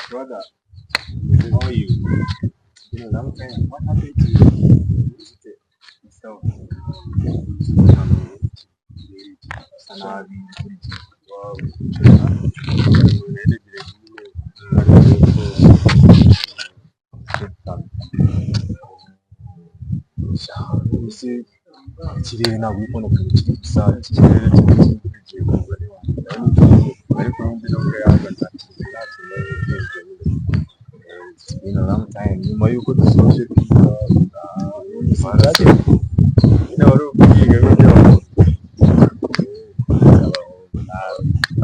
Brother, how are you? Been a long time. What happened to you? Sawa. Usa nabi, buri gihe. Wow. Urebye nyine hari uko Cape Town. Ese ikirere ntabwo uri kubona ukuntu kiri gusa? Ikirere kigiye kugwa, ariko ubundi nubwo yagwa nta kintu, nta kintu nari nyine. It's been a long time. Nyuma y'uko dusoje kwiga, Nyine wari ukwiga gutyo.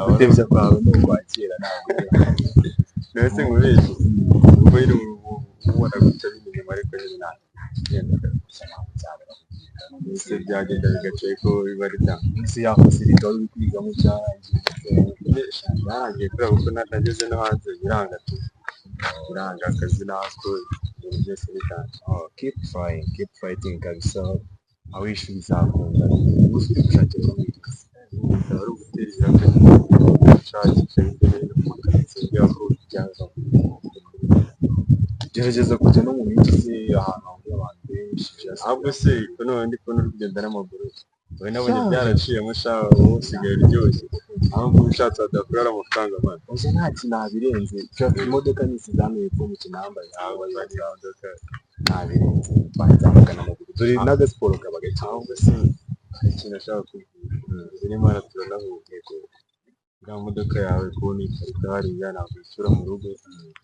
Gutebya kwawe ni ukwa kera, ntabwo Mbese nkubeshye, ubwo nyine ubona gutya nyine inyuma, ariko nyine nta kigenda. Gusa ntabwo byabura kugenda. Mbese byagenda bigaca, ariko biba ari bya Ese ya facility wari uri kwigamo byarangiye? Byarangiye kubera ko nageze no hanze biranga tu, biranga akazi nako, ibintu byose bitanga. Oh, keep trying, keep fighting kabisa. I wish bizakunda. Ubu uri gushakira muri Bikaba ari ugutera ibiraka, gushakisha hirya no hino mu makaritsiye kugira ko byavamo. Gerageza kujya no mu mijyi se, ahantu hahurira abantu benshi, just Ahubwo se ko none ndi kubona uri kugenda n'amaguru, wowe nabonye Sha. byaraciyemo sha, wowe usigaye uryoshye, ahubwo ushatse wadakurara amafaranga, man. Oya, nta kintu nabirenze. Just imodoka nisize hano hepfo mu Kinamba. Ntabwo imodoka. Ntabirenze, banzamuka n'amaguru, dore n'agasiporo kaba gake. Ahubwo se hari ikintu ashaka kubwira, izi ni Imana turanahuye. Iriya modoka yawe kubona iparika hariya, ntabwo isura mu rugo,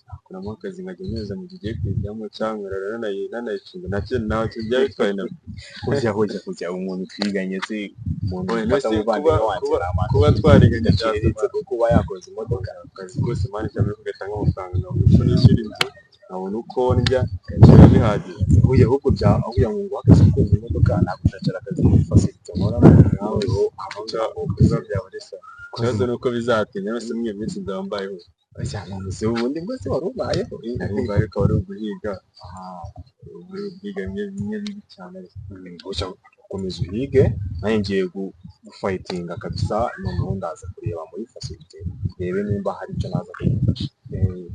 nakuramo akazi nkajya nyoza mu gihe ugiye kuyijyamo, cyangwa nkarara nanayicunga, nta kintu, ntacyo byaba bitwaye na Kujya kujya kujya umuntu twiganye se, umuntu Oya, ufata none se umuvandimwe wanjye, kuba twariganye gaciriritse byatuma ko kuba yakoze imodoka? Akazi kose, man, cyane ko gatanga amafaranga, nkabona uko nishyura inzu, nkabona uko ndya, biba bihagije. Oya, ahubwo bya aho kugira ngo nguhe akazi ko koza imodoka, nagushakira akazi muri facility nkoramo, noneho Biba byaba ari sawa. Ikibazo ni uko bizatinda, none se muri iyo minsi nzaba mbayeho? None se ubundi bwo se wari ubayeho? Ariko wari uguhiga, uri guhiga bimwe bimwe bibi cyane. Gusa komeza uhige, nanjye ngiye gufightinga kabisa, noneho ndaza kureba muri facility, ndebe nimba hari icyo naza kugufasha.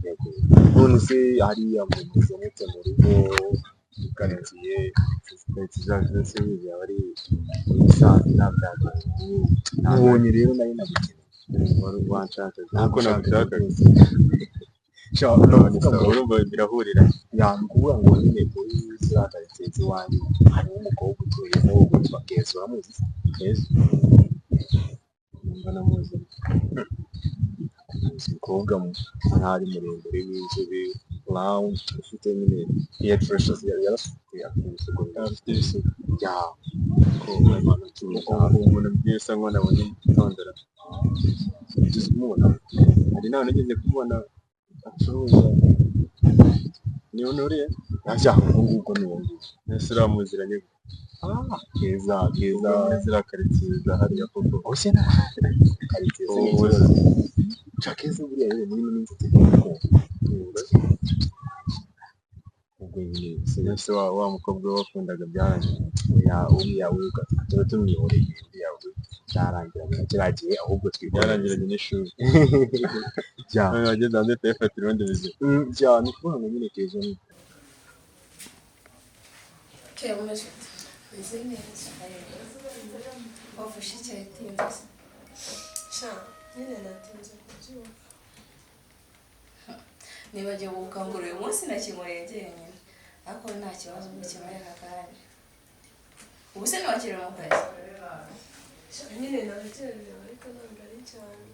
Yego. None se hariya mumeze mute mu rugo, karitsiye? Karitsiye zacu zose byaba ari ibisanzwe, nta byagenze. Nabonye rero nayo nagukeneye. Wari wanshaka nkuko nagushakaga. Sha, ni ukuvuga ngo Urumva birahurira. Ya, ni ukuvuga ngo nyine muri ziriya karitsiye z'iwanyu harimo umukobwa utuyemo witwa Keza, uramuzi se? Keza? Numva namuzi. Umukobwa nkaho ari muremure, w'inzobe, round, ufite nyine hair tresses, yarasutse, afite ibisuko. Afite ibisuko? Ya. Ko umuntu mbwiye usa nkaho nabonye mu gitondo. Ugeze kumubona? Hari n'ahantu nigeze kumubona acuruza, niho nturiye. Ya, ubwo ngubwo ni uwo nguwo. Ese uriya muziranye? Ah, Keza, Keza. Muri ziriya karitsiye za hariya koko? Oya, nta karitsiye se ni Ubu ikibazo. Sha, Keza buriya rero muri ino minsi tugiye kumva ubwo nyine Ese wa mukobwa we wakundaga byarangiye? Oya, uriya we tuba tumwihoreye, uriya we byarangiranye na kiriya gihe, ahubwo twikoreye. Byarangiranye n'ishuri? Ya. None wageze hanze tuyifatira ubundi buzima. Ya, ni ukuvuga ngo nyine Keza ni Okay, umeze ute? Meze neza. Wafashe icyayi utinze se? Sha, nyine natinze kubyuka. Nibagiwe gukangura uyu munsi, nakinyweye jyenyine, ariko nta kibazo, ubwo kibaye aka kanya. Ubu se ntiwakiriwe mu kazi? Sha, nyine nakererewe, ariko ntabwo ari cyane.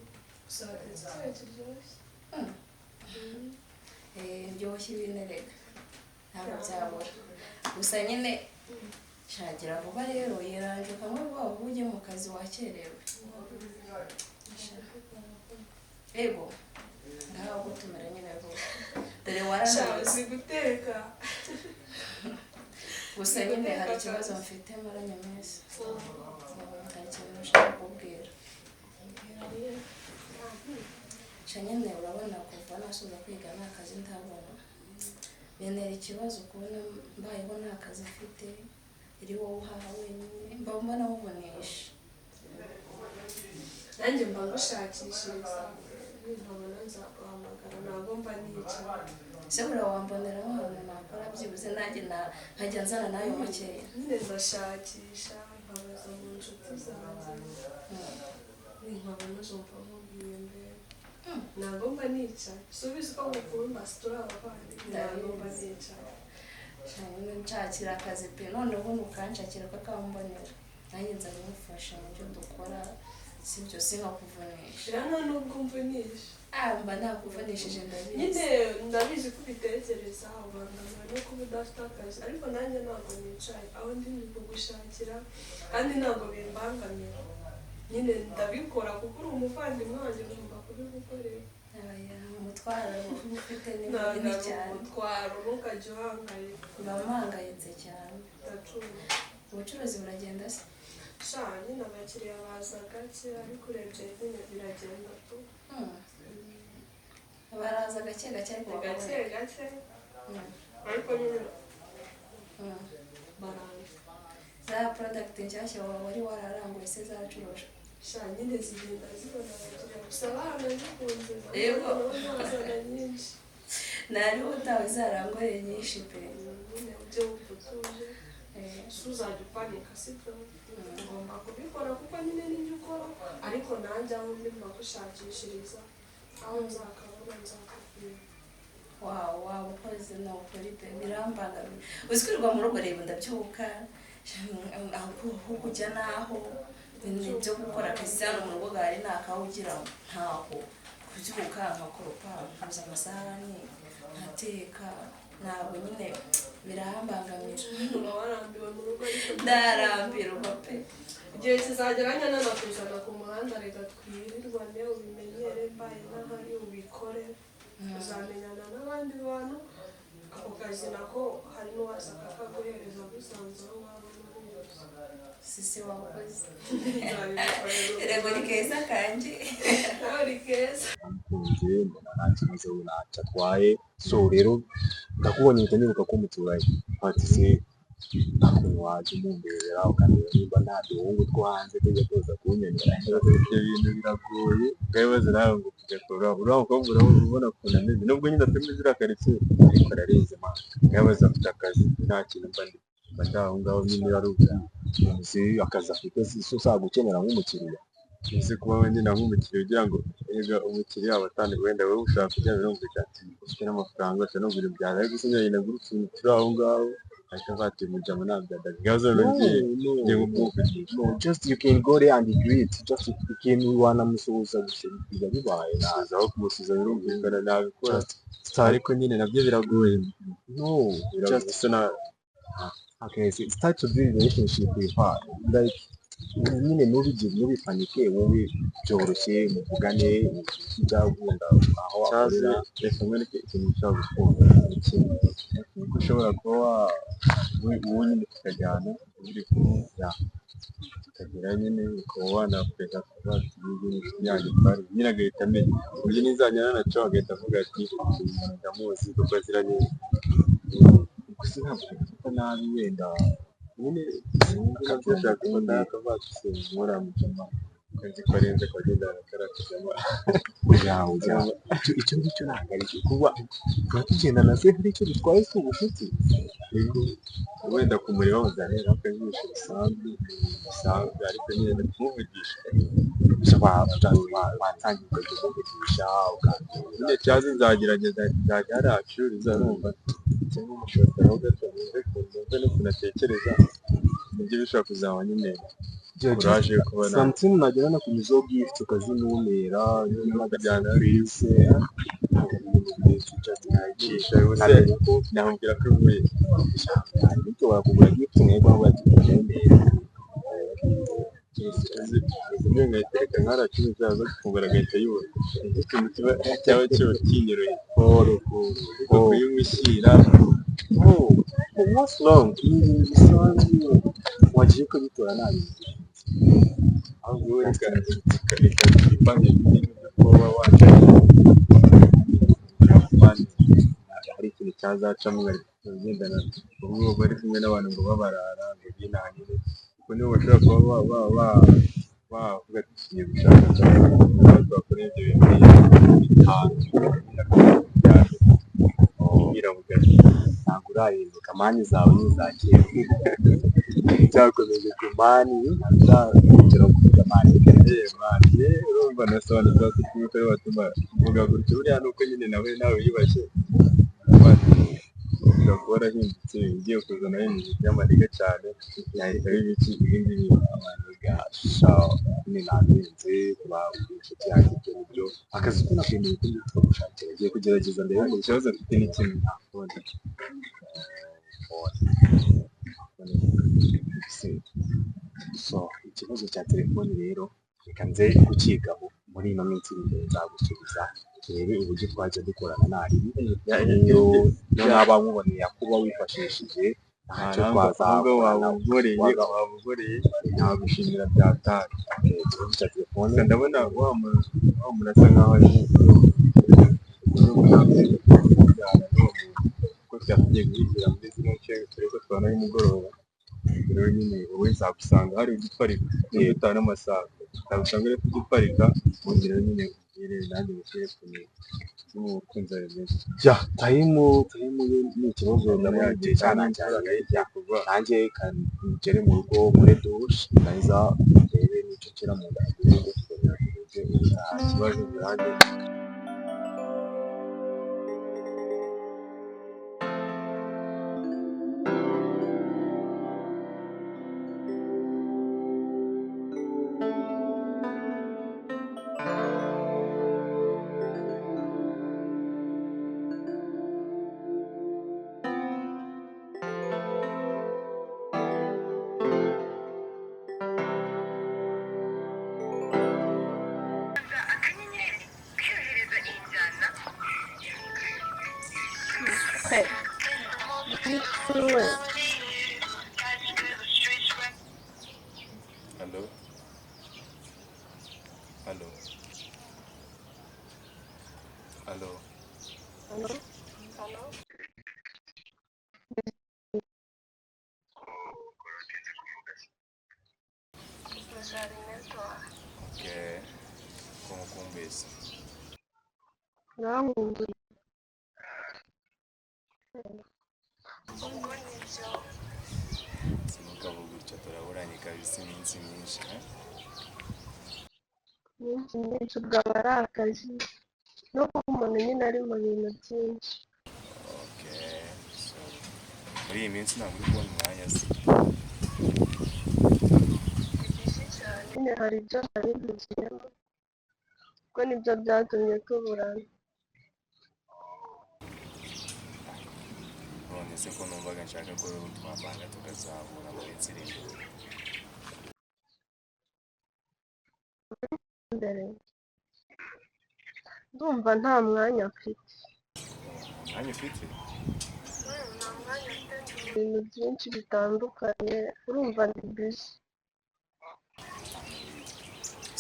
Gusa watetse icyayi kiryoshye. Eh, ndyoshye ibintu, ntabwo byabura. Gusa nyine shagira vuba rero, yiranje ukanywa vuba vuba ujye mu kazi, wakerewe. Ego, ngaho gutumira nyine vuba, dore Sha, warananiwe. Uzi guteka. Gusa nyine hari ikibazo mfite maranye iminsi. Hari ikintu nshaka kubwira. Mbwira rero. Sha, nyine urabona kuva nasoza kwiga nta kazi ndabona, bintera ikibazo kubona mbayeho nta kazi mfite, iri wowe uhaha wenyine, mba mbona nkubonesha. Nanjye mba ngushakishiriza. Ninkabona nzaguhamagara, ntabwo mba nicaye. Se buriya wambonera nk'ahantu nakora byibuze nanjye nkajya nzana nayo makeya? Nyine ndashakisha, nkabaza mu nshuti zanjye, ninkabona uzumva nkubwiye mbere. Ntabwo mba nicaye, subiza uko ngukunda, si turi abavandimwe? Ntabwo mba nicaye. Nyine nshakira akazi pe. Noneho nukanshakira ko akambonera, nanjye nzajya mufasha mu byo dukora, sibyo? Sinkakuvunisha. Rero nta nubwo umvunisha. Ah, mba nakuvunishije, ndabizi. Nyine ndabizi ko ubitekereza, ubangamiwe no kuba udafite akazi, ariko nanjye ntabwo nicaye. Aho ndi ni kugushakira, kandi ntabwo bimbangamira. Nyine ndabikora kuko uri umuvandimwe wanjye, ngomba kubigukorera. Aya, umutwaro uba ufite ni Ntabwo munini ari cyane. umutwaro, ntukajye uhangayika. Mba mpangayitse cyane. Ndacuruza. Ubucuruzi buragenda se? Sha, nyine abakiriya baza gake, ariko urebye nyine biragenda tu. Baraza gake gake ariko Ni gake bakaboneka. gake, ariko nyine baraza. Za product nshyashya wari wararanguye se zaracuruje? Sha, nyine zigenda zibona abakiriya, gusa baranazikunze. Yego. Nazana nyinshi. Nari utawe zarangoye nyinshi pe. Nyine ujye wumva utuje. Si uzajya upanika, sibyo? Ugomba kubikora kuko nyine nibyo ukora, ariko nanjye aho ndi gushakishiriza, aho nzakabona nzakubwira. Wawe waba ukoze, ni ukuri pe, birambangamiye. Uzi kwirirwa mu rugo? Reba, ndabyuka, aho kujya naho ibintu byo gukora akazi hano mu rugo gahari ntakawugira, ntaho kubyuka, nkakoropa, nkoza amasahani, nkateka, ntabwo nyine birambangamira. Uba warambiwe mu rugo, ariko Ndarambirwa pe. igihe kizagera nyine nakuzana ku muhanda, reka twirirwane, ubimenyere, mbaye n'ahari ubikore, uzamenyana n'abandi bantu. Ako kazi nako hari n'uwaza akakaguhereza gusanze aho waba n'ubuyobozi. Sisi, wakoze. Nzabigukorera. Erego ni keza kanjye. Nawe uri keza. Namukunze, mbona nta kibazo, ntacyo atwaye. So rero ndakubonye mpita nibuka ko muturanye, ati se nta kuntu waza umundebera, ukareba nimba nta duhungu two hanze tujya tuza kunyemera? Ibyo bintu biragoye, ukabibaza nawe ngo kujya kurura uriya mukobwa, urabona ukuntu ameze, nubwo nyine atari ziriya karitsiye, ariko ararenze man. Ukabibaza afite akazi, nta kintu mba ndi, mba ndi aho ngaho nyine ari Uzi akazi afite si uzagukenera nk'umukiriya? Uzi kuba wenda nk'umukiriya ugira ngo erega umukiriya aba atandukanye. Wenda wowe ushaka kurya, birumvikana, ufite n'amafaranga, ushobora no kugura ibyawe, ariko se nyine agura utuntu turi aho ngaho, ahita avuga ati mujama ntabyo adabigaza, ngiye ngiye kumuvugisha. No, just you can go there and greet, just ikintu wanamusuhuza gusa, biba bibaye. Kumusuhuza, aho kumusuhuza birumvikana nabikora, Just start. ariko nyine nabyo biragoye. No. Biragoye. Just Gusa na okay, so start to build relationship with her, like nyine ntubigire, ntubipanike, wowe byoroshye, muvugane ibyagunda aho Cyaze akorera. Reka nkwereke ikintu ushobora gukunda, ni kimwe nuko ushobora kuba wowe nyine tukajyana uri kumwe, tukagera nyine ukaba wanakureka akavuga ati iyi ngiyi ni inshuti yanjye twari nyine, agahita amenya ku buryo nizajyana na co agahita avuga ati uyu muntu ndamuzi kuko aziranye. Gusa ntabwo bifata nabi wenda. Nyine nabyo ashaka gufata akavuga ati se nkora mujama ko nzi ko arenze, akaba agendana na kariya kajama. Oya, oya, icyo ngicyo ntabwo ari cyo. Kuba tugendana se hari icyo bitwaye? Si ubucuti? Yego, wenda kumureba muzareba akajisho bisanzwe bisanzwe, ariko nyine ni kumuvugisha. Gusa watangira ukajya umuvugisha ukaganira. Nyine cyazi nzagerageza, nzajya hariya acururiza, numva cyangwa umushotoraho gato, numve n'ukuntu atekereza, nibyo bishobora kuzaba nyine courage yo kuba na Something nagera no kunyuzaho gift ukazimumera. Ukajyana. N'agasurprise just nkayicisha ubuse nkamenya ko namubwira ko uvuye. Nshobora kugura gift nkayiguha, avuga ati umumere. Izi nkayitereka nk'hariya acururiza, yaza gufungura agahita ayibona, nicyo kintu kiba cyaba kiba kinyoroheye, Polo polo. ariko kuyimushyira. Oh, what's wrong? Ni ibintu bisanzwe, wagiye ukabikora nabi. Ahubwo wowe reka twipange ibintu byo kuba wajya, hari ikintu cyazacamo ugendana ubu bari kumwe n'abantu ngo babarara ngo binahanyure, kuko nibo bashobora kuba Bavuga ati tugiye gushaka cyane twakora ibyo bintu bitanu biravuga. Ntabwo urahinduka, man, zawe ni iza kera, cyakomeje ku man, ntabwo kuvuga man. Man, urumva nasobanutse ko kumwe ko watuma mvuga gutyo. Buriya nuko nyine nawe wiyubashye, ushobora kuba warahindutse, ugiye kuzana ibintu by'amaniga cyane, yahita biba iki ibindi bintu. Amaniga sha, nyine nabirenze. Kuba inshuti yanjye, ibyo nibyo akazi ko nakwemeye ko ndi gushakira, agiye kugerageza ndebe ngo Ikibazo mfite ni kimwe, nta phone. So ikibazo cya telefoni rero reka nze kukigaho muri ino minsi iri imbere, nzagusubiza turebe uburyo twajya dukorana naribi. Niyo naba nkuboneye kuba wifashishije, ntacyo Ahubwo twazakorana. waba ugoreye, nagushimira byatari. Ikibazo cya telefone. Gusa ndabona wa muntu asa nkaho ari kuko twari tugiye guhigira muri zino nce, dore ko tubona nimugoroba. Rero nyine wowe nzagusanga hari ujya uparika niba utaha n'amasaha, nzagusanga uri kujya uparika, ubundi rero nyine ubwire nanjye mubwire ukuntu n'umukunzi wawe bimeze. Ya, time yo ni ikibazo, ndabona igihe cyarangiye. Yagiye kugwa. Nanjye ngere mu rugo muri douche, ndaza ndebe n'icyo nshyira mu nda kugira ngo tukongera tuvuge ubutaha. Nta kibazo birahagije. Akanyenyeri kohereza iyi njyana. Hello? Hello? Hello? Hello? Uzari network. Okay. Ko mukumbese. Urankumbuye. Ubwo nibyo. Simukavuga gutya, turaburanye kabisa iminsi myinshi, eh? Iminsi myinshi, ubwo aba ari akazi no kuba umuntu nyine ari mu bintu byinshi. Okay. So, muri iyi minsi ntabwo uri kubona umwanya se? Ni busy cyane. Nyine hari ibyo nari mpugiyemo, ubwo nibyo byatumye tuburana. None se ko numvaga nshaka ko twapanga tukazahura mu minsi iri imbere. Mbere ndumva nta mwanya mfite. Nta mwanya ufite? Nta mwanya mfite ndi Ibintu byinshi bitandukanye, urumva ndi busy.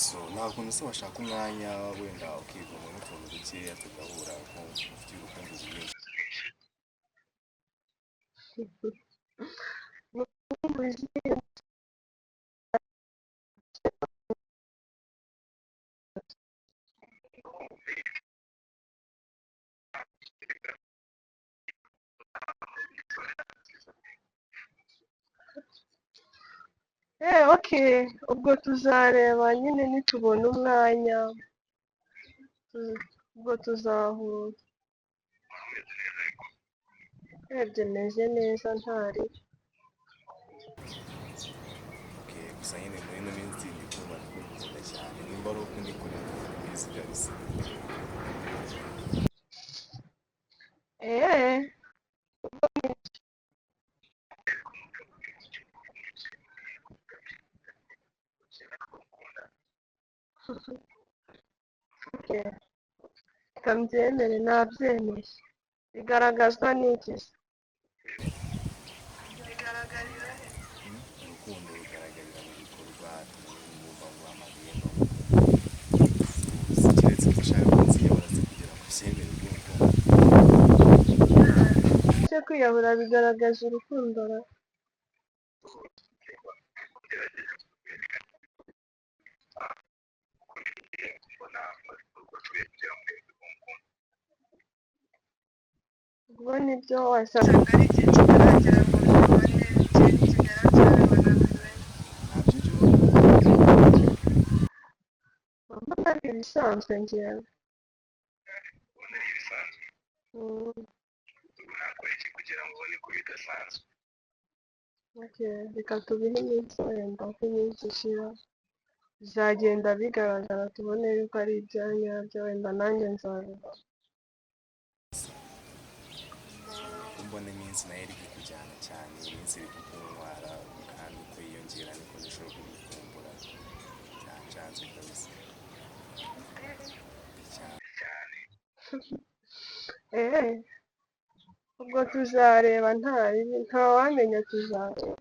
So, nta kuntu se washaka umwanya wenda ukigomwa n'utuntu dukeya tugahura, ko ufite urukumbuzi rwinshi? Busy. Okay, ubwo tuzareba nyine nitubona umwanya, ubwo tuzahura. Urebye meze neza ntari. Okay, gusa nyine muri ino minsi ndi kumva ndikunda cyane, nimba ari uko ndi kure mbizi kabisa. Okay. Reka mbyemere, nabyemeye. Bigaragazwa n'iki se? Bigaragarira he? Urukundo rugaragarira mu bikorwa. Numva ngo amabuye no keretse ko ushaka ko nziyobora se kugira ngo ubyemere ubwoko. Ese kwiyahura bigaragaza urukundo ra? Ubwo nibyo wasanga Usanga ari igihe kitaragera ngo tubone, igihe nikigera nzabibona mbimenye. Ntabyo ujya ubona? Mbona ari ibisanzwe njyewe. Ubona ari ibisanzwe? Mm. Ubu nakora iki kugira ngo ubone ko bidasanzwe? Okay, reka tubihe iminsi, wenda uko iminsi ishira bizagenda bigaragara, tubone yuko ari ibya nyabyo, wenda nanjye nzabibona. Mbona iminsi nayo iri kukujyana cyane, iminsi iri kukuntwara, kandi uko yiyongera niko ndushaho kugukumbura. Byancanze kabisa cyane. Eee, ubwo tuzareba, nta ribi, ntawamenya, tuzareba.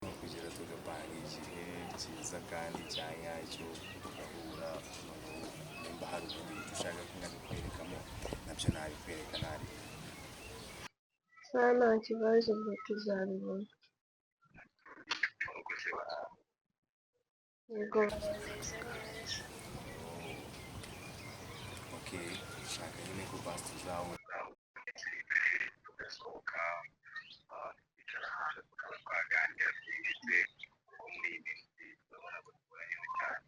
Ni ukugera tugapanga igihe cyiza kandi cya nyacyo, tugahura, noneho nimba hari ubundi buryo ushaka ko nabikwerekamo, nabyo nabikwereka ntari. Sawa, nta kibazo, ubwo tuzabibona. Yego. Meze neza. Okay, shaka nyine ko basi tuzahura. Tugasohoka, twicara ahantu tukaba twaganira byimbitse, kuko muri iyi minsi urabona ko tuburanyeho cyane.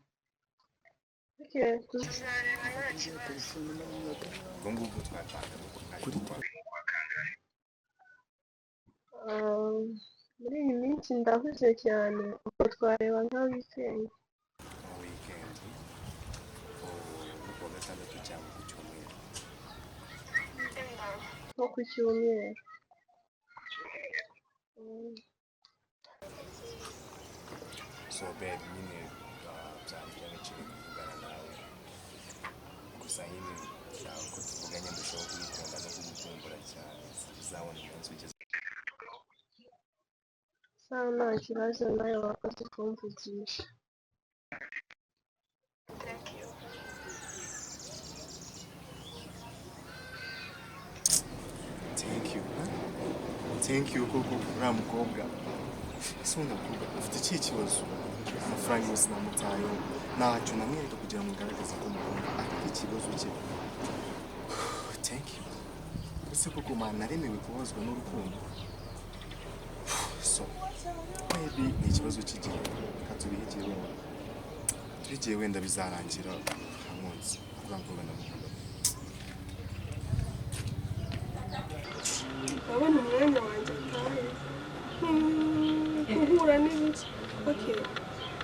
Okay, Tuzareba nta kibazo. Ubwo ngubwo twapanga Kuri Nko kuwa kangahe? Ah, muri iyi minsi ndahuze cyane, ubwo twareba nka weekend. Nka weekend, nko kuwa gatandatu cyangwa ku cyumweru. Nko ku cyumweru. Cyumweru. So babe, nyine byari iby'agaciro kuvugana nawe. Gusa nyine uko tuvuganye ndushaho kugukunda no kugukumbura cyane. Uzabona umunsi ugeze. Sawa, nta kibazo, nawe wakoze kumvugisha. Thank you. Thank you, thank you koko. Uriya mukobwa, ese uwo mukobwa afite ikihe kibazo? Amafaranga yose namutayeho, ntacyo namwereka kugira ngo ngaragaze ko mukunda, ariko ikibazo cye. Thank you. Ese koko man, naremewe kubabazwa n'urukundo? So maybe ni ikibazo cy'igihe. Reka tubihe igihe, wenda turi igihe, wenda bizarangira nkunze. Uriya mukobwa ndamukunda. Ndabona umwanya wanjye ataye. Guhura n'ibiki? Okay,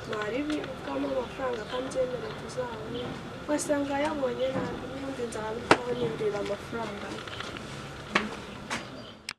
ntaribi ubwamo amafaranga akambyemera, tuzabona wasanga yabonye nabi, n'ubundi nzabitaho nirira amafaranga.